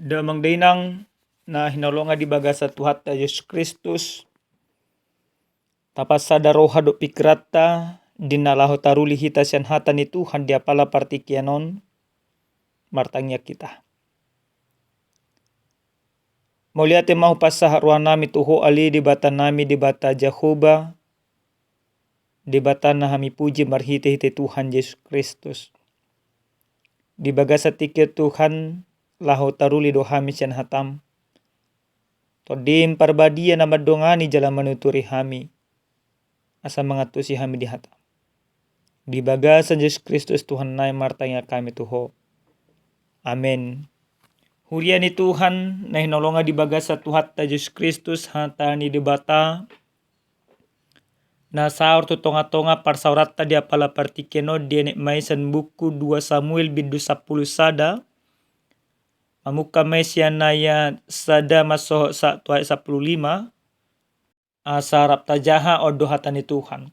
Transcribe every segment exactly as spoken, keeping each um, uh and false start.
Damang dainang na hinaholongan di bagasan Tuhanta Jesus Kristus, tapansada roha dohot pingkiranta di na laho taruli hita sian hata ni Tuhan di apala partingkian on. Martangiang hita. Mauliate ma hupasahat rohanami tu Ho ale Debatanami, Debata Jahowa, Debata na hami puji marhitehite Tuhan Jesus Kristus. Di bagasan tingki on Tuhan, laho taruli do hami sian hatam. Tondim Parbadia na mandongani jala manuturi hami, asa mangantusi hami di hatam. Di bagasan Jesus Kristus Tuhannami martangiang hami tu Ho. Amen. Huria ni Tuhan na hinaholongan di bagasan Tuhanta Jesus Kristus, hata ni Debata na saor tu tongatonga parsaoranta di apala partingkian on dienet ma i sian buku dua Samuel bindu sampulu sada, mamungka ma i sian ayat sada mansohot sa-, tu ayat sampulu lima. Asa rap tajaha, on do hata ni Tuhan.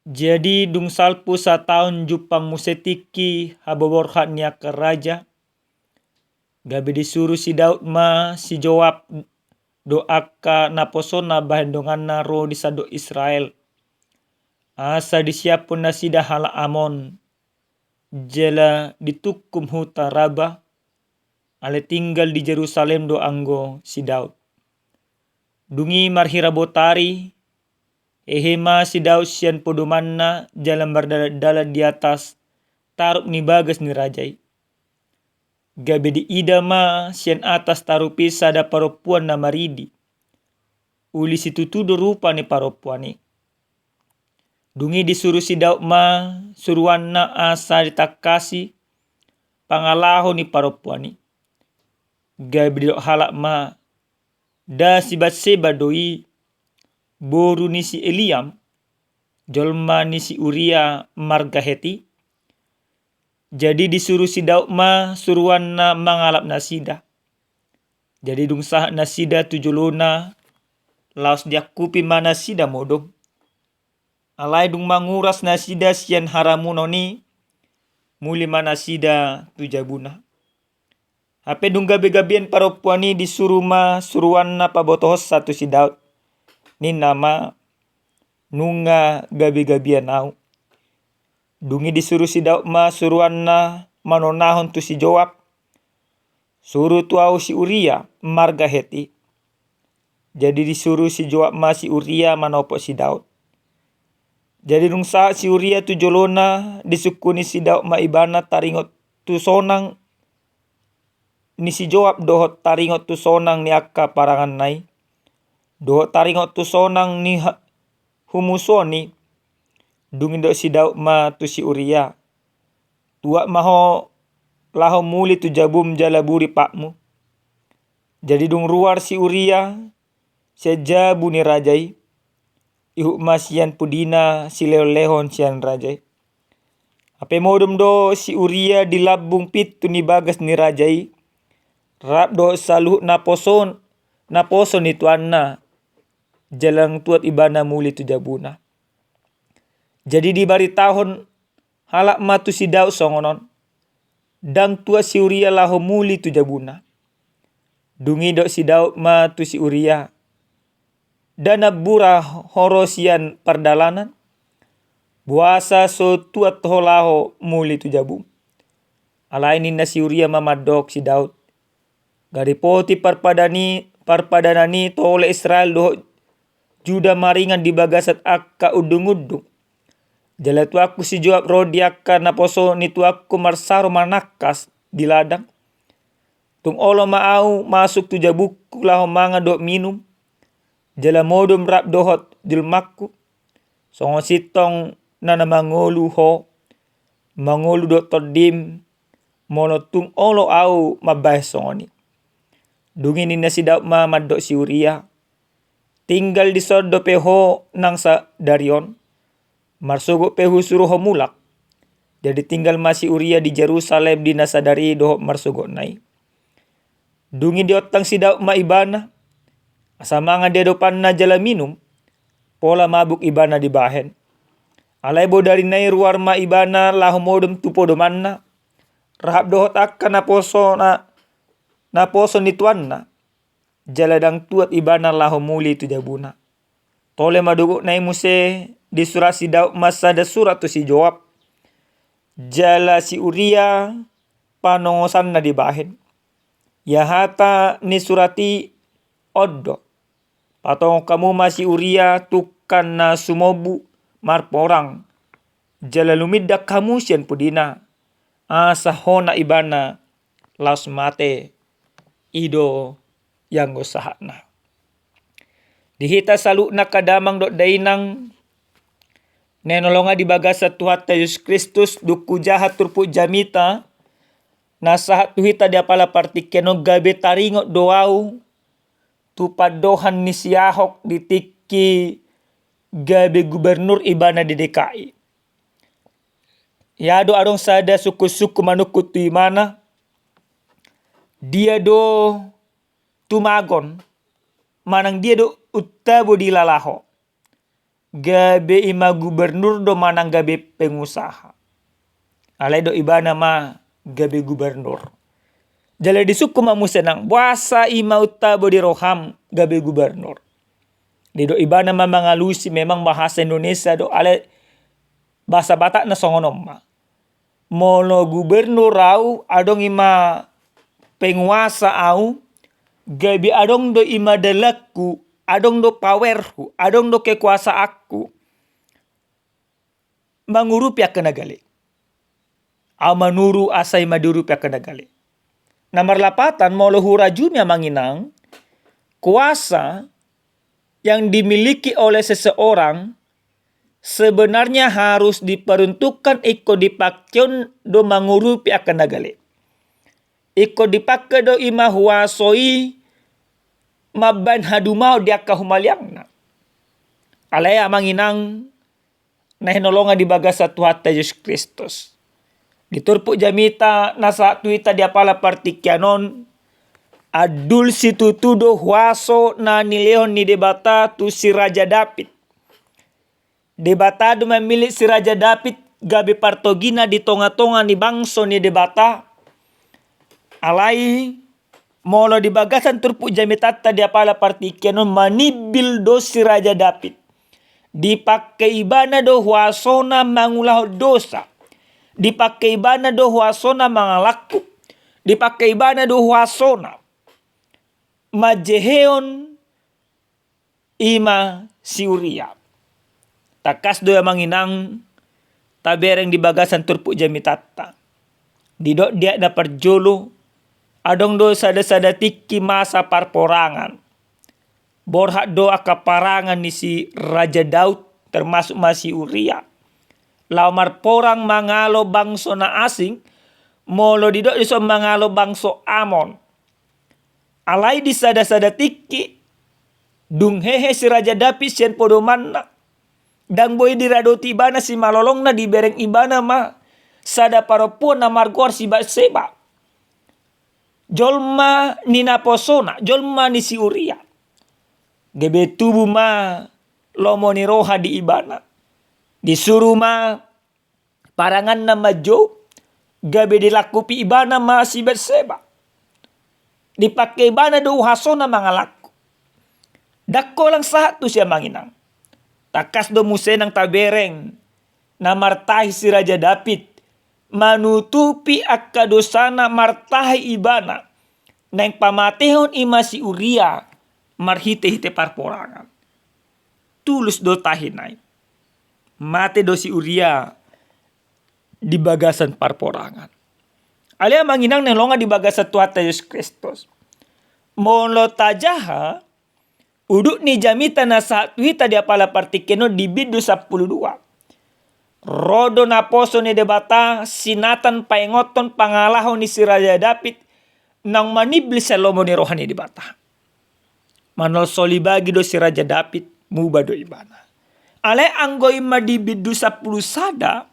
Jadi dung salpu sataon jumpang muse tingki haboborhat ni angka raja, gabe disuru si Daud ma si Joab dohot angka naposona bahen donganna ro di sandok Israel, asa disiaphon nasida halak Amon, jala ditungkum huta Raba, alai tinggal di Jerusalem do anggo si Daud. Dung i marhira botari, hehe ma si Daud sian podomanna jala mardalandalan di atas tarup ni bagas ni raja i. Gabe diida ma sian atas tarup i sada parompuan na maridi. Uli situtu do rupa ni parompuan i. Dung i disuru si Daud ma suruanna asa ditangkasi pangalaho ni parompuan i. Gabe didok halak ma, nda si Batseba do i, boru ni si Eliam, jolma ni si Uria marga Heti? Jadi disuru si Daud ma suruanna mangalap nasida. Jadi dung sahat nasida tu jolona, laos diangkupi ma nasida modom. Alai dung manguras nasida sian haramunon i, muli ma nasida tu jabuna. Hape dung gabegabean parompuan i disuru ma suruanna pabotohonsa tu si Daud. Ninna ma, nunga gabegabean ahu. Dung i disuru si Daud ma suruanna manonahon tu si Joab, suru tu ahu si Uria marga Heti. Jadi disuru si Joab ma si Uria manopot si Daud. Jadi dung sahat si Uria tu jolona, disungkuni si Daud ma ibana taringot tu sonang ni si Joab dohot taringot tu sonang ni angka paranganna i, dohot taringot tu sonang ni ha-, humusuon i. Dung i didok si Daud ma tu si Uria, tuat ma ho laho muli tu jabum jala buri patmu. Jadi dung ruar si Uria sian jabu ni raja i, ihut ma sian pudina silehonlehon sian raja i. Hape modom do si Uria di lambung pintu ni bagas ni raja i, rap dohot saluhut naposo, naposo ni tuanna, jala ndang tuat ibana muli tu jabuna. Jadi dibaritahon halak ma tu si Daud songon on, ndang tuat si Uria laho muli tu jabuna. Dung i didok si Daud ma tu si Uria, nda nambura ho ro sian pardalanan? Boasa so tuat ho laho muli tu jabum? Alai ninna si Uria ma mandok si Daud, nunga dipoti parpadan i, parpadanan i tole Israel dohot Juda maringan di bagasan angka undungundung. Jala tuanku si Joab ro di angka naposo ni tuanku marsaro manangkas di ladang. Tung olo ma ahu masuk tu jabungku laho mangan dohot minum, jala modom rap dohot jolmangku. Songon sintong na, na mangolu ho, mangolu dohot tondim, molo tung olo ahu mambahen songon i. Dung i ninna si Daud ma mandok si Uria, tinggal dison dope ho nang sadari on, marsogot pe husuru ho mulak. Jadi tinggal ma si Uria di Jerusalem di na sadari i dohot marsogotna i. Dung i diontang si Daud ma ibana, asa mangan di adopanna jala minum, pola mabuk ibana dibahen. Alai bodarina i ruar ma ibana laho modom tu podomanna, rap dohot angka naposo na naposo ni tuanna, jala ndang tuat ibana laho muli tu jabuna. Tole ma dogotna i muse, disurat si Daud ma sada surat tu si Joab, jala si Uria panongosanna dibahen. Ia hata ni surat i on do: Patongon hamu ma si Uria tungkan na sumombu marporang, jala lumindak hamu sian pudina, asa hona ibana laos mate. I do ianggo sahatna. Di hita saluhutna angka damang dohot dainang na hinaholongan di bagasan Tuhanta Jesus Kristus, dung hujaha turpuk jamita na sahat tu hita di apala partingkian on, gabe taringot do ahu tu pandohan ni si Ahok di tingki gabe gubernur ibana di D K I. Ia do adong sada sungkun-sungkun manungkun tu ibana, dia do tumagon manang dia do untabo dilala ho, gabe ima gubernur do manang gabe pengusaha. Alai didok ibana ma gabe gubernur. Jala disungkun ma muse nang, boasa ima untabo di roham gabe gubernur? Didok ibana ma mangalusi, memang bahasa Indonesia do, alai bahasa Batak na songon on ma. Molo gubernur ahu, adong ima penguasa ahu, gabe adong do ima dalanku, adong do powerhu, adong do kekuasaanku mangurupi angka na gale. Ahu manuru asa ima diurupi angka na gale. Na marlapatan, molo hurajumi, amang inang, kuasa yang dimiliki oleh seseorang sebenarnya harus diperuntukkan ingkon dipangke on do mangurupi angka na gale. Ingkon dipangke do ima huaso i mambahen hadumaon di angka humaliangna. Alai, amang inang na hinaholongan di bagasan Tuhanta Jesus Kristus, di turpuk jamita na sahat tu hita di apala partingkian on, andul situtu do huaso na nilehon ni Debata tu si Raja Daud. Debata do mamillit si Raja Daud gabe partogina di tonga-tonga ni bangso ni Debata. Alai, molo di bagasan turpuk jamitanta di apala partingkian on, manimbil do si Raja Daud. Dipangke ibana do huasona mangulahon dosa. Dipangke ibana do huasona mangalangkup. Dipangke ibana do huasona manjehehon ima si Uria. Tangkas do, amang inang, tabereng di bagasan turpuk jamitanta. Didok di ayat na parjolo, adong do sada-sada tingki masa parporangan. Borhat do angka parangan ni si Raja Daud, termasuk ma si Uria, laho marporang mangalo bangso na asing. Molo didok dison mangalo bangso Amon. Alai di sada-sada tingki, dung hehe si Raja Daud sian podomanna, ndang boi diradoti ibana simalolongna, dibereng ibana ma sada parompuan na margoar si Batseba, jolma ni naposona, jolma ni si Uria. Gabe tubu ma lomo ni roha di ibana. Disuru ma paranganna manjou, gabe dilangkupi ibana ma si Batseba. Dipangke ibana do huasona mangalangkup. Ndang holan sahat tusi, amang inang. Tangkas do muse nang tabereng na martahi si Raja Daud manutupi angka dosana, martahi ibana naeng pamatehon ima si Uria marhite-hite parporangan. Tulus do tahina i. Mate do si Uria di bagasan parporangan. Alai, amang inang na hinaholongan di bagasan Tuhanta Jesus Kristus, molo tajaha udut ni jamita na sahat tu hita di apala partingkian on, di bindu sampulu dua, ro do naposo ni Debata si Natan paingothon pangalaho ni si Raja Daud naung manimbil sian lomo ni roha ni Debata. Manolsoli bagi do si Raja Daud, muba do ibana. Alai anggo ima di bindu sampulu sada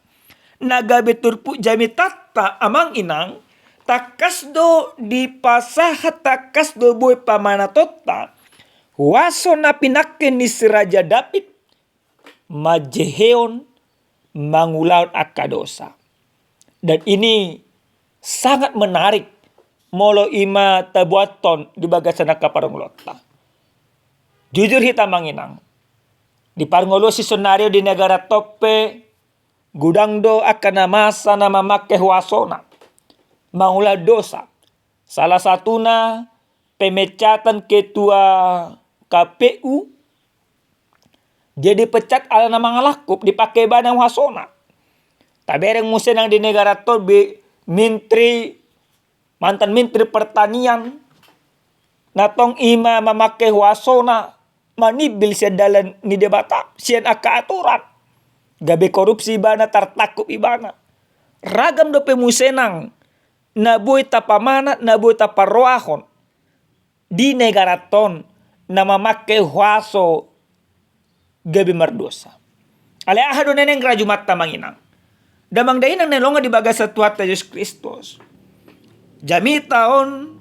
na gabe turpuk jamitanta, amang inang, tangkas do dipasahat, tangkas do boi pamanatonta huaso na pinangke ni si Raja Daud manjehehon, mangulahon angka dosa. Dan ini sangat menarik molo i ma tabuathon di bagasan angka parngoluonta. Jujur hita amang inang, di parngoluon sisonari on di negara on pe, godang do angka na masa na mamangke huasona mangulahon dosa. Salah satuna pemecatan ketua K P U, dia dipecat ala na mangalangkup, dipangke ibana huasona. Tabereng muse nang di negara on be menteri, mantan menteri pertanian, na tong i ma mamangke huasona manimbil sian dalan ni Debata, sian angka aturan. Gabe korupsi ibana, tartangkup ibana. Ragam dope muse nang na boi tapamanat, na boi taparrohahon di negara on na mamangke huaso gabe mardosa. Alai aha do na naeng rajumanta amang inang, damang dainang na hinaholongan di bagasan Tuhanta Jesus Kristus? Jamita on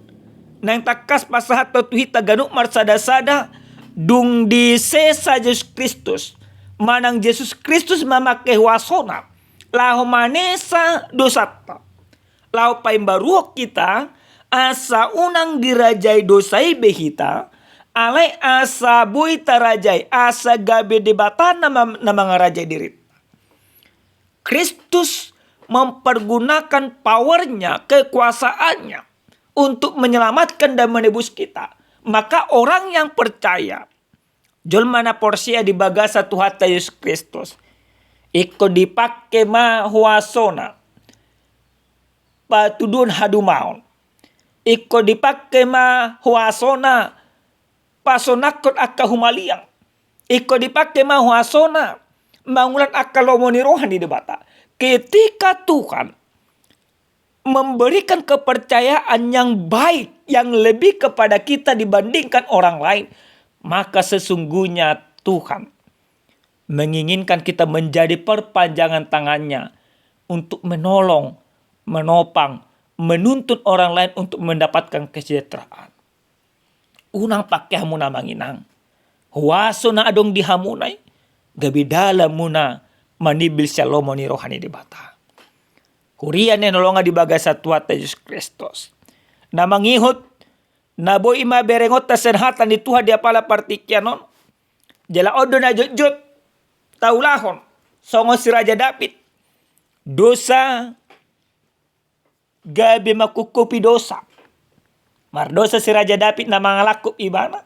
naeng tangkas pasahathon tu hita ganup marsadasada, dung disesa Jesus Kristus manang Jesus Kristus mamangke huasona laho manesa dosanta, laho paimbaruhon hita, asa unang dirajai dosa i be hita, alai asa boi tarajai, asa gabe Debata na ma-, na mangarajai dirinta. Kristus mempergunakan powernya, kekuasaannya untuk menyelamatkan dan menebus kita. Maka orang yang percaya, jolma na porsea di bagasan Tuhanta Jesus Kristus, ingkon dipangke ma huasona patuduhon hadumaon. Ingkon dipangke ma huasona pasonangkon angka humaliang. Ingkon dipangke ma huasona mangulahon angka lomo ni roha ni Debata. Ketika Tuhan memberikan kepercayaan yang baik, yang lebih kepada kita dibandingkan orang lain, maka sesungguhnya Tuhan menginginkan kita menjadi perpanjangan tangannya untuk menolong, menopang, menuntun orang lain untuk mendapatkan kesejahteraan. Unang pangke hamuna amang inang huaso na adong di hamuna i, gabe dalanmuna manimbil sian lomo ni roha ni Debata. Huria na hinaholongan di bagasan Tuhanta Jesus Kristus, na mangihut, na boi ma berengonta sian hata ni Tuhan di apala partingkian on, jala on do na jotjot taulahon songon si Raja Daud. Dosa gabe mangkuphupi dosa. Mardosa si Raja Daud na mangalangkup ibana,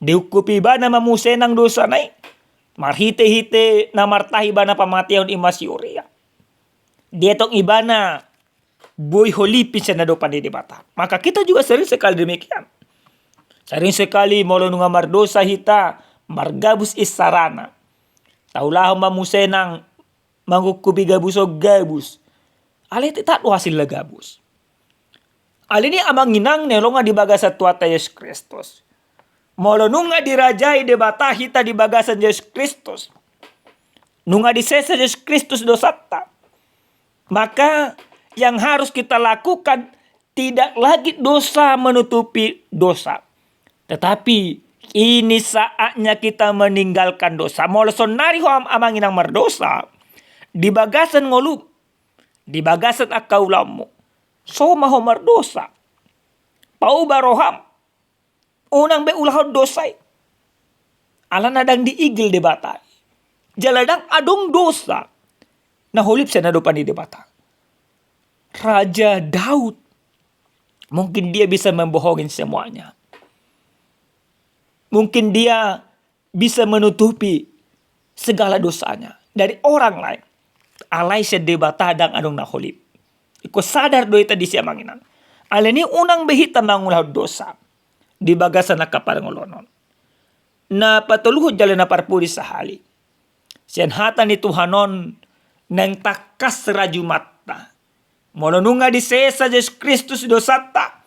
diungkupi ibana ma muse nang dosana i. Marhitehite na martahi ibana pamateon, i ma si Uria, dietong ibana boi holip sian adopan ni Debata. Maka kita juga sering sekali demikian. Sering sekali molo nunga mardosa hita, margabus insarana, taulahon ma muse nang mangungkupi gabus on gabus. Alai tetap do hasilna gabus. Alani i amang inang na hinaholongan di bagasan Tuhanta Jesus Kristus, molo nunga dirajai Debata hita di bagasan Jesus Kristus, nunga disesa Jesus Kristus dosanta, maka yang harus kita lakukan, tidak lagi dosa menutupi dosa, tetapi ini saatnya kita meninggalkan dosa. Molo sonari ho am-, amang inang mardosa di bagasan ngolum, di bagasan angka ulaonmu, so ma ho mardosa. Pauba roham, unang be ulahon dosa i. Alana ndang diigil Debata i. Jala ndang adong dosa na holip sian adopan ni Debata. Raja Daud, mungkin dia bisa membohongin semuanya. Mungkin dia bisa menutupi segala dosanya dari orang lain. Alai sian Debata ndang adong na holip. Ingkon sadar do hita disi amang inang. Alani i unang be hita mangulahon dosa di bagasan angka parngoluon on. Na patoluhon jala na parpudi sahali, sian hata ni Tuhan on naeng tangkas rajumanta. Molo nunga disesa Jesus Kristus dosanta,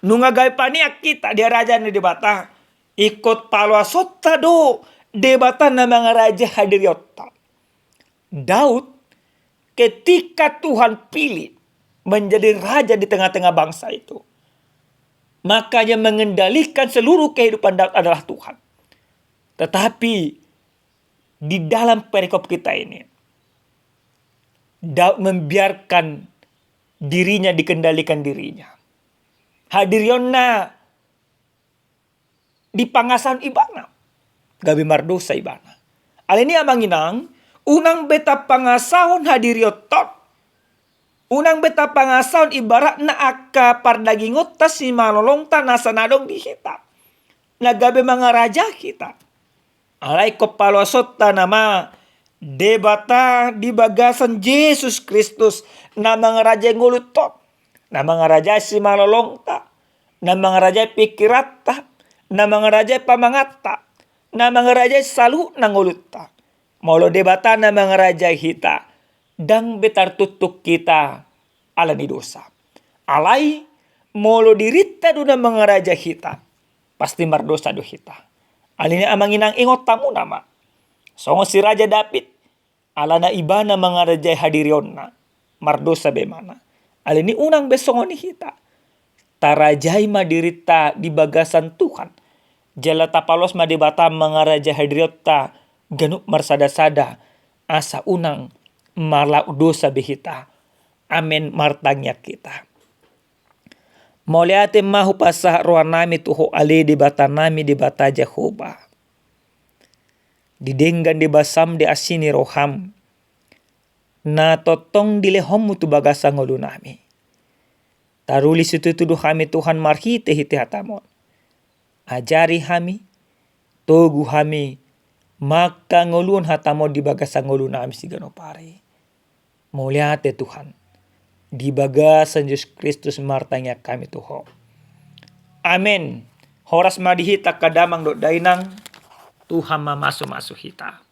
nunga gabe paneang hita di harajaon ni Debata, ingkon paloasonta do Debata na mangarajai hadirionta. Daud ketika Tuhan pilih menjadi raja di tengah-tengah bangsa itu, maka yang mengendalikan seluruh kehidupan Daud adalah Tuhan. Tetapi di dalam perikop kita ini, Daud membiarkan dirinya dikendalikan dirinya. hadirionna dipangasahon ibana, gabe mardosa ibana. Alani i amang inang, unang be tapangasahon hadirionta on, unang be tapangasahon ibaratna angka pardagingonta simalolongta nasa na adong di hita, na gabe mangarajai hita. Alai ingkon paloasonta nama Debata di bagasan Jesus Kristus na mangarajai ngolunta on, na mangarajai simalolongta, na mangarajai pingkiranta, na mangarajai pamangatta, na mangarajai saluhutna ngolunta. Molo Debata na mangarajai hita, ndang be tartuktuk hita alani dosa. Alai molo dirinta do na mangarajai hita, pasti mardosa do hita. Alani i amang inang, ingot hamu nama, songon si Raja Daud, alana ibana mangarajai hadirionna, mardosa be ibana. Alani i unang be songon i hita, tarajai ma dirinta di bagasan Tuhan, jala tapaloas ma Debata mangarajai hadirionta ganup marsadasada, asa unang marlaok dosa be hita. Amen. Martangiang hita. Mauliate ma hupasahat rohanami tu Ho ale Debatanami, Debata Jahowa. Didenggan di basam di asi ni roham, na tongtong dilehonmu tu bagasan ngolunami. Taruli situtu do hami Tuhan marhitehite hatamu on. Ajari hami, togu hami, mangkangoluhon hatamu on di bagasan ngolunami siganup ari. Mauliate Tuhan. Di bagasan Jesus Kristus martangiang hami tu Ho. Amen. Horas ma di hita angka damang dohot dainang. Tuhan ma mamasu-masu hita.